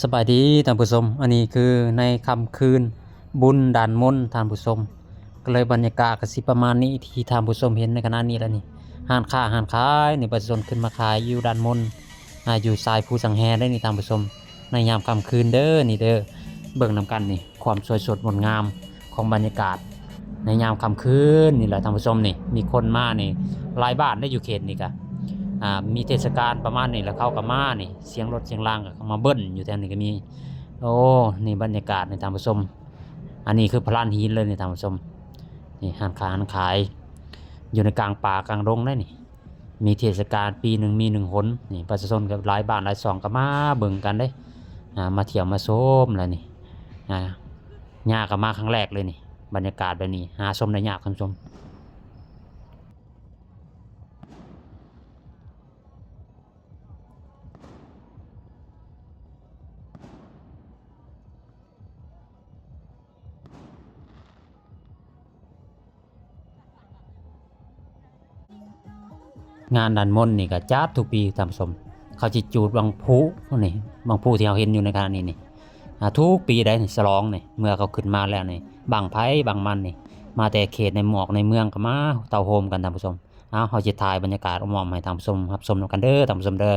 ສະບາຍດີທ່ານຜູ້ຊົມ, ອັນນີ້ຄືໃນຄ່ຳຄືນບຸນດ່ານມົນທ່ານຜູ້ຊົມ, ກໍເລີຍບັນຍາກາດກໍຊິປະມານນີ້ທີ່ທ່ານຜູ້ຊົມເຫັນໃນຂະນະນີ້ແຫຼະນີ້. ຮ້ານຄ້າຮ້ານຂາຍນີ້ ປະຊາຊົນຂຶ້ນມາຂາຍຢູ່ດ່ານມົນ ອາ ຢູ່ຊາຍພູສັງແຮໄດ໋ນີ້ທ່ານຜູ້ຊົມ, ໃນຍາມຄ່ຳຄືນເດີນີ້ເດີ. ເບິ່ງນຳກັນນີ້ ຄວາມສວຍສົດງົດງາມຂອງບັນຍາກາດໃນຍາມຄ່ຳຄືນນີ້ແຫຼະທ່ານຜູ້ຊົມ. ນີ້ມີຄົນມານີ້ຫຼາຍບ້ານໄດ໋ ຢູ່ເຂດນີ້ກະ ອາ ມີເທດສະການປະມານນີ້ ແລ້ວເຂົາກໍມານີ້ ສຽງລົດສຽງລາງກໍມາເບິ່ນຢູ່ແຖວນີ້ກໍມີ. ໂອ້ ນີ້ບັນຍາກາດນີ້ທ່ານຜູ້ຊົມ, ອັນນີ້ຄືພະລານຫີນເລີຍນີ້ທ່ານຜູ້ຊົມ. ນີ້ຮ້ານຄ້າຮ້ານຂາຍຢູ່ໃນກາງປ່າກາງດົງໄດ໋ນີ້. ມີເທດສະການປີໜຶ່ງມີໜຶ່ງຫົນນີ້ ປະຊາຊົນກໍຫຼາຍບ້ານຫຼາຍຊ່ອງກໍມາເບິ່ງກັນເດ້ ອາ ມາທ່ຽວມາຊົມແລ້ວນີ້. ອາ ຍ່າກໍມາຄັ້ງແລກເລີຍນີ້, ບັນຍາກາດແບບນີ້ຫາຊົມໄດ້ຍາກທ່ານຜູ້ຊົມ. ງານດ່ານມົນນີ້ກໍຈັດທຸກປີທ່ານຜູ້ຊົມ, ເຂົາຊິຈູດບັ້ງຜຸນີ້ ບັ້ງຜຸທີ່ເຮົາເຫັນຢູ່ໃນຂະນະນີ້ນີ້ ອາ ທຸກປີໄດ໋ນີ້ ສະຫຼອງນີ້ ເມື່ອເຂົາຂຶ້ນມາແລ້ວນີ້ ບັ້ງໃຜບັ້ງມັນນີ້ ມາແຕ່ເຂດໃນໝອກໃນເມືອງກໍມາເຕົ້າໂຮມກັນທ່ານຜູ້ຊົມ. ເອົາ ເຮົາຊິຖ່າຍບັນຍາກາດອ້ອມໆໃຫ້ທ່ານຜູ້ຊົມຮັບຊົມນຳກັນເດີທ່ານຜູ້ຊົມເດີ.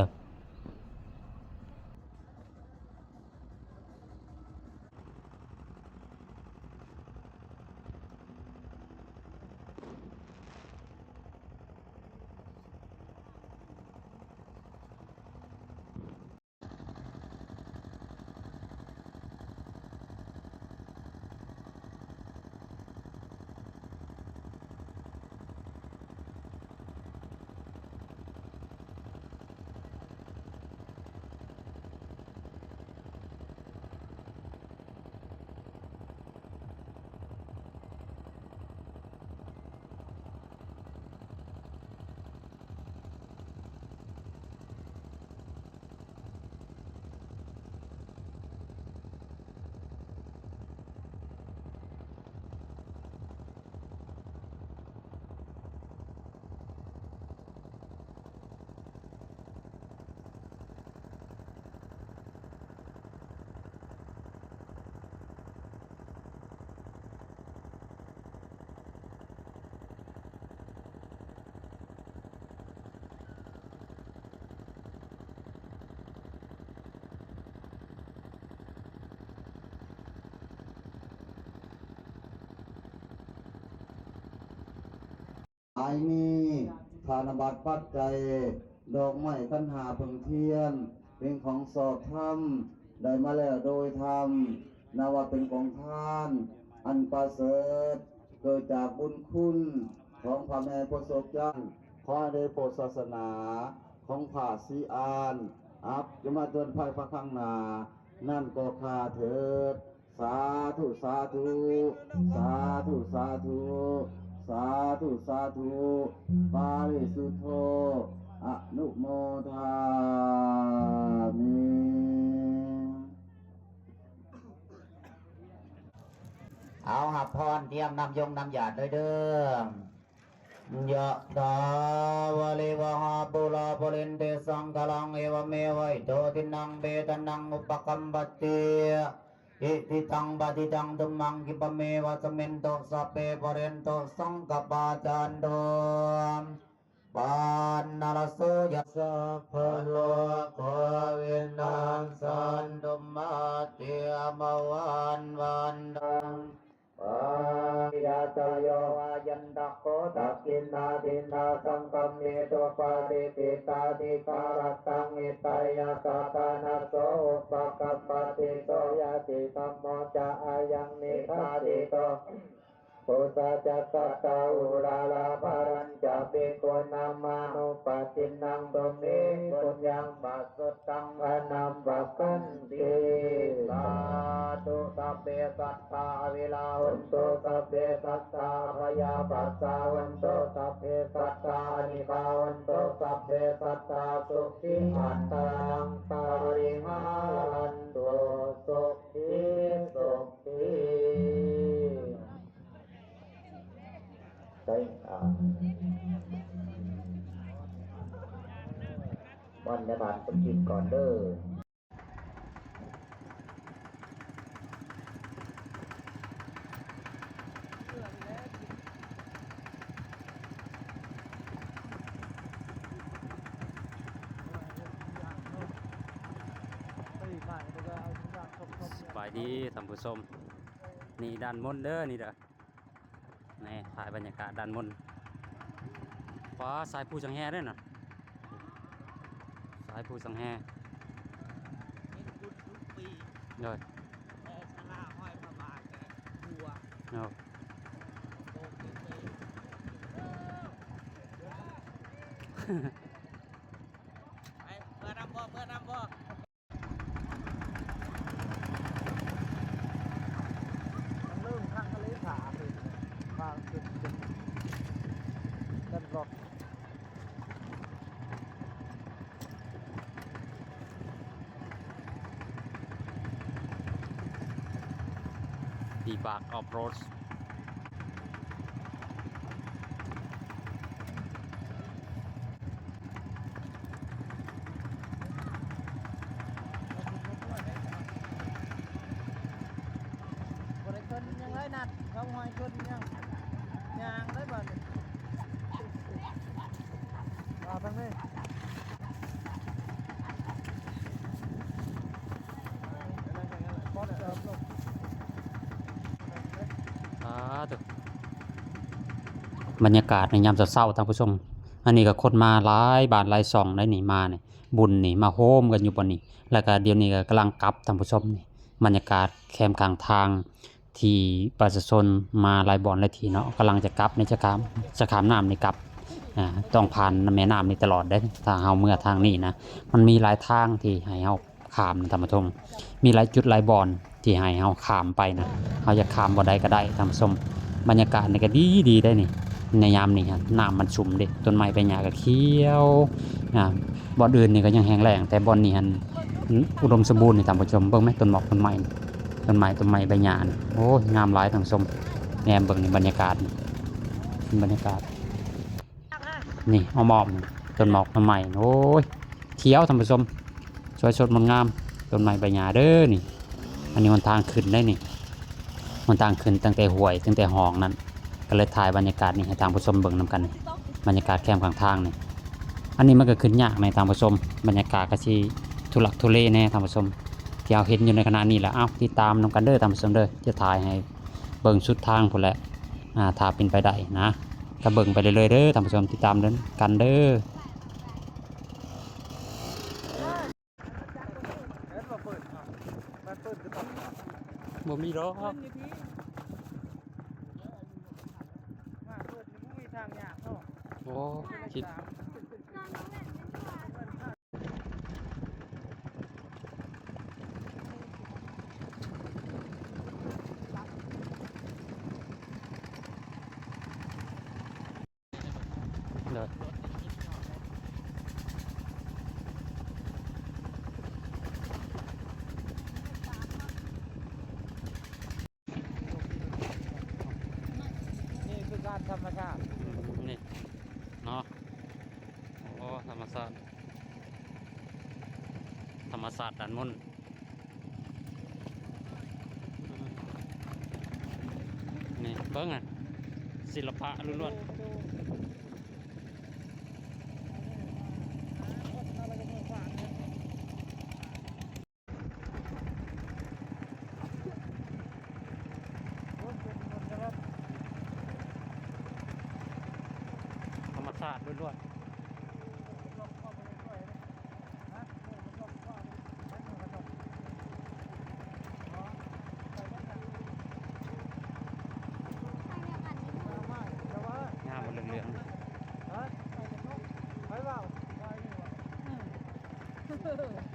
ອາຍມີທານະບັດປັດໄຈ ດອກໄມ້ ຂັນຫ້າ ເຜິ້ງທຽນ ເປັນຂອງຊອບທຳ ໄດ້ມາແລ້ວໂດຍທຳ ນັບວ່າເປັນກອງທານອັນປະເສີດ ເກີດຈາກບຸນຄຸນຂອງພະແມ່ໂພຊົກຈັນ ຂໍໃຫ້ໄດ້ໂພຊສາສະໜາຂອງພະສີອານ ອັບຈະມາເກີດພາຍພາກຂ້າງໜ້ານັ້ນກໍຂ້າເທີດ. ສາທຸ ສາທຸ ສາທຸ ສາທຸ ສາທຸ ສາທຸ ປາລິສຸດໂທ ອະນຸໂມທາມິ. ເອົາ ຮັບພອນ ຕຽມນ້ຳຢົງນ້ຳຢາດເລີຍເດີ. ຍະຖາ ວາລິວະຫາ ປູລາ ປູເຣນຕິ ສັງກະລັງ ເອວະເມວະ ອິໂຕ ທິນນັງ ເປຕານັງ ອຸປະກັບປະຕິ ອິທິຕັງ ປະຕິຕັງ ຕຸມມັງ ຂິບປະເມວະ ສະມິນໂຕ ສັບເພ ປູເຣນໂຕ ສັງກະປາ ຈັນໂທ ປະນະລະໂສ ຍະ ສັບພະໂລໂກ ວິນັດສັນຕຸ ມາເຕ ອາມະວັງ ວັນຕັງ ປາລິຍາຕະໂຍ ອາຍັນຕະໂກ ທັກຂິນາທິນນາ ສັງຄຳເມ ໂຕປາຕິປະຕິກາ ລັດຕັງ ຫິຕາຍະ ສາທານະໂສ ອຸປະກັບປະຕິ ໂສຍາຕິທຳໂມ ຈະອາຍັງ ນິກຂາຕິໂຕ ໂພຊາຈັກກະຕາ ອຸລາລາ ພະລັນຈະ ພິກຂຸນາມານຸປາທິນນາ ຕຸມມິງ ປຸນຍັງ ປະ ສຸດທັງ ອະນຳປະກັນຕິ ສາທຸ ສັບເພ ສັດຕາ ອະວິວາ ຫົນຕຸ ສັບເພ ສັດຕາ ອະພະຍາປັດຊາ ຫົນຕຸ ສັບເພ ສັດຕາ ອະນິກາ ຫົນຕຸ ສັບເພ ສັດຕາ ສຸຂີ ອັດຕານັງ ປະລິຫາຣັນຕຸ ສຸຂີ ສຸຂີ. ໃສ່ ອ່າ ບ່ອນຍາບານເພິ່ນກິນກ່ອນເດີ. ສະບາຍດີທ່ານຜູ້ຊົມ ນີ້ດ້ານບົນເດີ ນີ້ເດີ ນີ້ຖ່າຍບັນຍາກາດດ້ານບົນ. ປາ ສາຍພູສັງແຮເດ້ນະ ສາຍພູສັງແຮ ເຮັດບຸນທຸກປີ ໂດຍ ແຕ່ສາລາຫ້ອຍພະບາດກະຫົວ ໂດຍ ໂອເຄ ໄປ ເມືອນຳບໍ່ ເມືອນຳບໍ່? ເລີ່ມທາງທະເລສາບເລີຍ ທາງເປັນ ເປັນ ເປັນລັອກ ດີບາກອອຟໂຣດ. ບໍ່ໄດ້ເຄີນຫຍັງເລີຍ ນັດເຂົາຫ້ອຍເຄີນຫຍັງ ຍ່າງເລີຍບາດນີ້ ມາທາງນີ້. ສາທຸ ບັນຍາກາດໃນຍາມເຊົ້າໆ ທ່ານຜູ້ຊົມ ອັນນີ້ກໍຄົນມາຫຼາຍບ້ານຫຼາຍຊ່ອງໄດ໋ນີ້ ມານີ້ ບຸນນີ້ ມາໂຮມກັນຢູ່ບ່ອນນີ້ ແລ້ວກໍດຽວນີ້ກໍກຳລັງກັບ ທ່ານຜູ້ຊົມ ນີ້ ບັນຍາກາດແຄມຂ້າງທາງ ທີ່ປະຊາຊົນມາຫຼາຍບ່ອນຫຼາຍທີ່ເນາະ ກຳລັງຈະກັບ ໃນຈະຂ້າມ ຈະຂ້າມນ້ຳນີ້ກັບ ອ່າ ຕ້ອງຜ່ານແມ່ນ້ຳນີ້ຕະຫຼອດເດ້ ຖ້າເຮົາເມືອທາງນີ້ນະ ມັນມີຫຼາຍທາງທີ່ໃຫ້ເຮົາຂ້າມນະ ທ່ານຜູ້ຊົມ ມີຫຼາຍຈຸດຫຼາຍບ່ອນທີ່ໃຫ້ເຮົາຂ້າມໄປນະ ເຮົາຢາກຂ້າມບ່ອນໃດກໍໄດ້ ທ່ານຜູ້ຊົມ. ບັນຍາກາດນີ້ກໍດີໆ ໄດ໋ນີ້ ໃນຍາມນີ້ຫັ້ນ ນ້ຳມັນຊຸ່ມເດ້ ຕົ້ນໄມ້ໃບຫຍ້າກໍຂຽວ ອ່າ ບ່ອນອື່ນນີ້ກໍຍັງແຫ້ງແລ້ງ ແຕ່ບ່ອນນີ້ຫັ້ນ ອຸດົມສົມບູນນີ້ ທ່ານຜູ້ຊົມ ເບິ່ງແມະ ຕົ້ນໝອກຕົ້ນໄມ້ ຕົ້ນໄມ້ ຕົ້ນໄມ້ໃບຫຍ້ານີ້ ໂອ້ຍ ງາມຫຼາຍ ທ່ານຜູ້ຊົມ ແນມເບິ່ງນີ້ ບັນຍາກາດນີ້ ບັນຍາກາດ ນີ້ອ້ອມໆ ຕົ້ນໝອກຕົ້ນໄມ້ ໂອ້ຍ ຂຽວ ທ່ານຜູ້ຊົມ ສວຍສົດງົດງາມ ຕົ້ນໄມ້ໃບຫຍ້າເດີນີ້. ອັນນີ້ຫົນທາງຂຶ້ນໄດ໋ນີ້ ຫົນທາງຂຶ້ນຕັ້ງແຕ່ຫ້ວຍ ຕັ້ງແຕ່ຮ່ອງນັ້ນ ກໍເລີຍຖ່າຍບັນຍາກາດນີ້ໃຫ້ທ່ານຜູ້ຊົມເບິ່ງນຳກັນ ບັນຍາກາດແຄມຂ້າງທາງນີ້. ອັນນີ້ມັນກໍຂຶ້ນຍາກໃນ ທ່ານຜູ້ຊົມ ບັນຍາກາດກໍຊິທຸລັກທຸເລແດ່ ທ່ານຜູ້ຊົມ ທີ່ເຮົາເຫັນຢູ່ໃນຂະນະນີ້ແຫຼະ. ເອົ້າ ຕິດຕາມນຳກັນເດີ ທ່ານຜູ້ຊົມເດີ ຈະຖ່າຍໃຫ້ເບິ່ງສຸດທາງພຸ້ນແຫຼະ ອ່າ ຖ້າເປັນໄປໄດ້ນະ ກໍເບິ່ງໄປເລື້ອຍໆ ເດີ ທ່ານຜູ້ຊົມ ຕິດຕາມນຳກັນເດີ. ບໍ່ມີດອກ ໂອ້ ຄິດ ໂດຍ ນີ້ຄືການທຳມະຊາດ ນີ້ເນາະ ໂອ້ ທຳມະຊາດ ທຳມະຊາດດ້ານບົນ. ນີ້ເບິ່ງຫັ້ນ ສິລະປະລ້ວນໆ. ທຳມະຊາດລ້ວນໆ. ງາມບໍ່ເຫຼືອງ